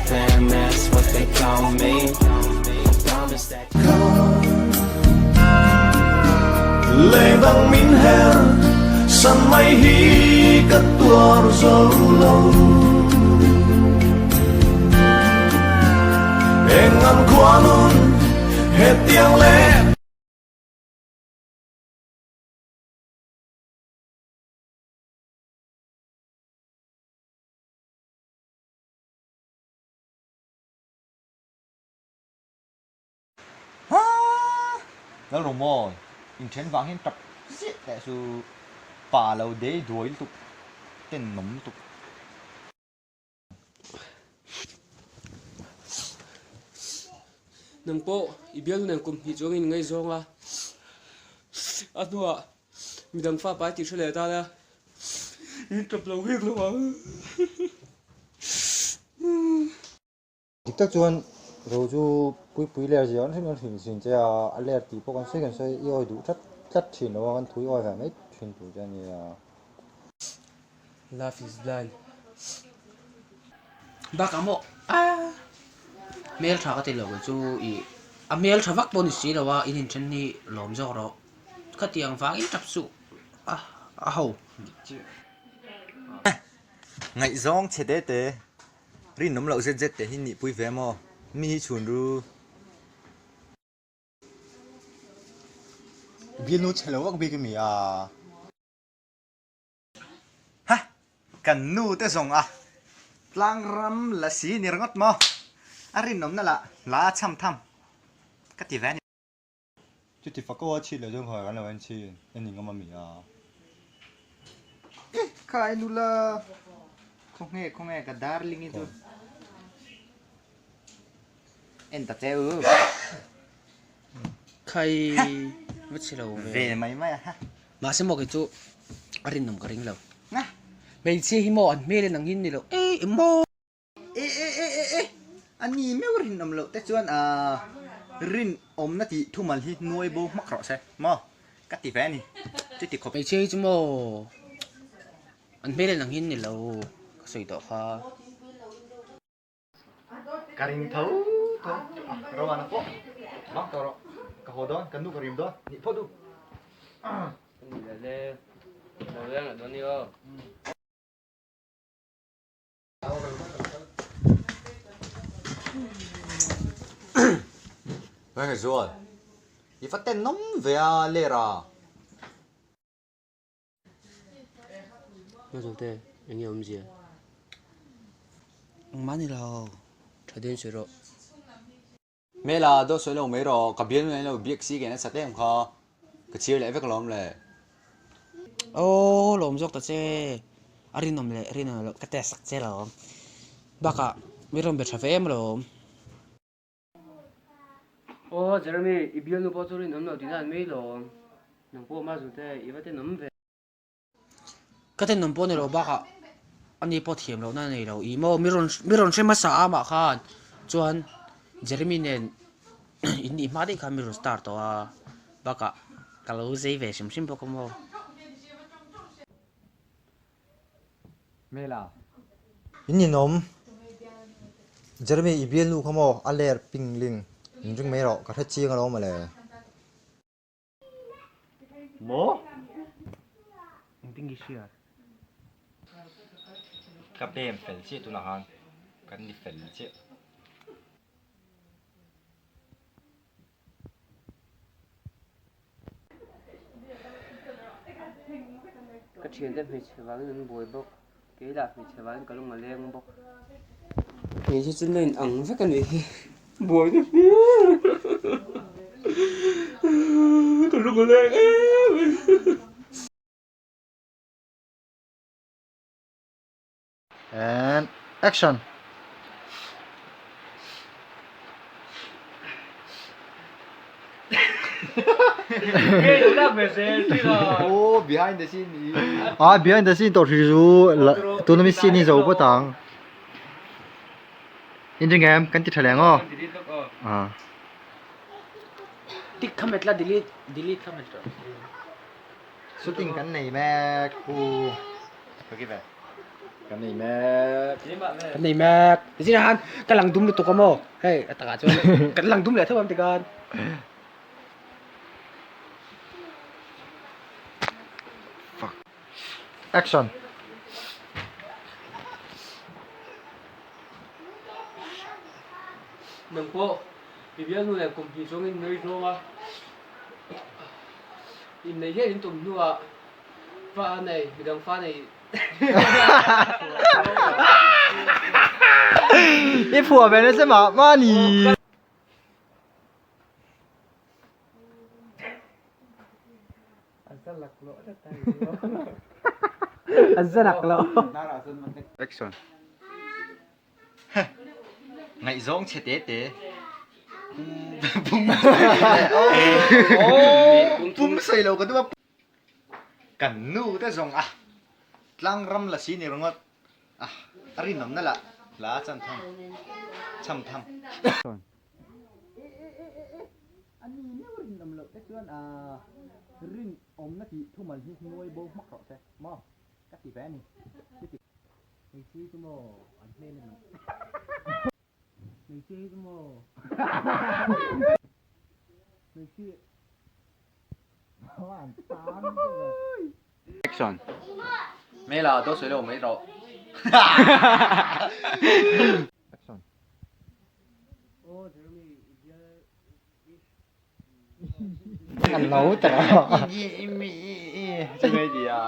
fam, that's what they call me. I promise that. Leng dang min her san mai hi ka tuar zo lo eng an khuanun he tiang le Lalrumawi, inthen vang hian tap ziah teh chu pa lo dei duai lutuk, tenawm lutuk. Nang pawh i bialnu nen kum hnih chuangin in ngaihzawng a, a hnuah midang fa pai tih hre leh tan a, in tap lo bik lo ang. Dik tak chuan ro chu puipui ler zia an hrim an hrim thin che a, a ler tih pawh kan sawi kan sawi i awi duh tlat tlat thin lo a, kan thu i awi ve mai thin tur che a nia. Love is blind. Bakah maw ah hmel tha ka ti lo kei chu ih a hmel tha vak pawh ni si lo a in inthen hi lawm zawk rawh khatiang vangin tap suh a a ho. Ngaihzawng chhe te te Rinawm loh zet zet te hi nihpui ve maw? Mi hi chhun ru. Bialnu chhe lo vak bik a mi a? Ha! Kan nu te zawng a tlang ram la si ni ringawt maw? A rinawmna lah la a chham tham ka ti ve a ni. Chuti fako a chhit leh chuan khawi kan lo en chhin en ning awm a mi a. Eh kha ai nula khawnge khawnge ka darling hi chu en ta che u. Khai va chhe lo ve. Ve mai mai a ha. Mahse maw kei chu a rinawm ka ring lo. Hmeichhia hi maw an hmel en ang hi ni lo eh maw. E e e e e a ni meuh rinawm loh te chuan aaa rinawmna tih thumal hi nuai bo hmak rawh se maw ka ti ve a ni chuti khawp. Hmeichhia hi chu maw an hmel en ang hi ni lo ka sawi tawh kha. Ka ring tho tho a Rowana pawh bang tawh rawh ka haw dawn ka nu ka rim dawn nih phawt u. Ni le le lo leng leh dawn ni aw. Enge zual? I va ten nawm ve a ler a. Hmazawlte, enge awmzia? Engmah ni lo. Tha deuhin sawi rawh. Hmela, dawt sawi lo mai rawh. Ka bialnu nen lo biak si ke nasa tlem kha. Ka chhir leh vek alawm le. Aw, lawm zawk ta che. A rinawm leh rinawm loh ka test sak che alawm. Bakah mi rawn be tha ve em alawm. Aw, Jeremy, i bialnu pawh chu rinawm lo tihna an mai lawm. Nang pawh Mazute, i va tenawm ve. Ka tenawm pawh ni lo bakah ani pawh thiam lohna a nei lo ih maw mi rawn mi rawn hre hmasa a amah khan chuan Jeremy nen in nih hma daih khan mi rawn star tawh a bakah ka lo zei ve hrim hrim bawk a maw. Hmela. In ninawm Jeremy i bialnu kha maw a ler ping ling in ring mai rawh ka hre chiang alawm mawle. Maw? Engtin nge hria? Ka bem fel chiah tunah khan kan ni fel chiah. Ka thiante hmeichhe vangin an buai bawk, kei lah hmeichhe vangin ka lung a leng bawk. Hmeichhe chu la in ang vek a nih hi, buaina hmel ka lung a leng em em. And action! Oh, behind the scene ni. Ah, behind the scene to hri chu tuna mi scene hi zo pawt ang. In ring em kan ti tha leng aw. Ah. Tik kha met la delete delete kha met rawh. Shooting kan nei mek pu. Ka give. Kan nei mek. Kan nei mek. Tichin han ka lang dum lutuk a maw? Hei a takah chuan kan lang dum leh theuh ang tikhan. Fuck. Action. Nang pawh i bialnu leh kum hnih chungin nui zawng a inneih hian in tum hnuah fa a nei midang fa nei I phuah ve nasa mah mah ni. A za laklawh. Action. Ngaihzawng chhe te te. Pum sawi lo ka duh a. Kan nu te zawng a tlang ram la si ni ringawt a a rinawmna lah hla chan tham cham tham. A ni meuh rinawm loh te chuan a rinawmna tih thumal hi nuai bo hmak rawh se maw ka ti ve a ni. Hmeichhia hi chu maw an hmel a ni. Hmeichhia hi chu maw Hmeichhia Action. Mela daw sawi lo mai rawh. Action. Aw Jeremy i bial An lo tak a. Chu mai ti a.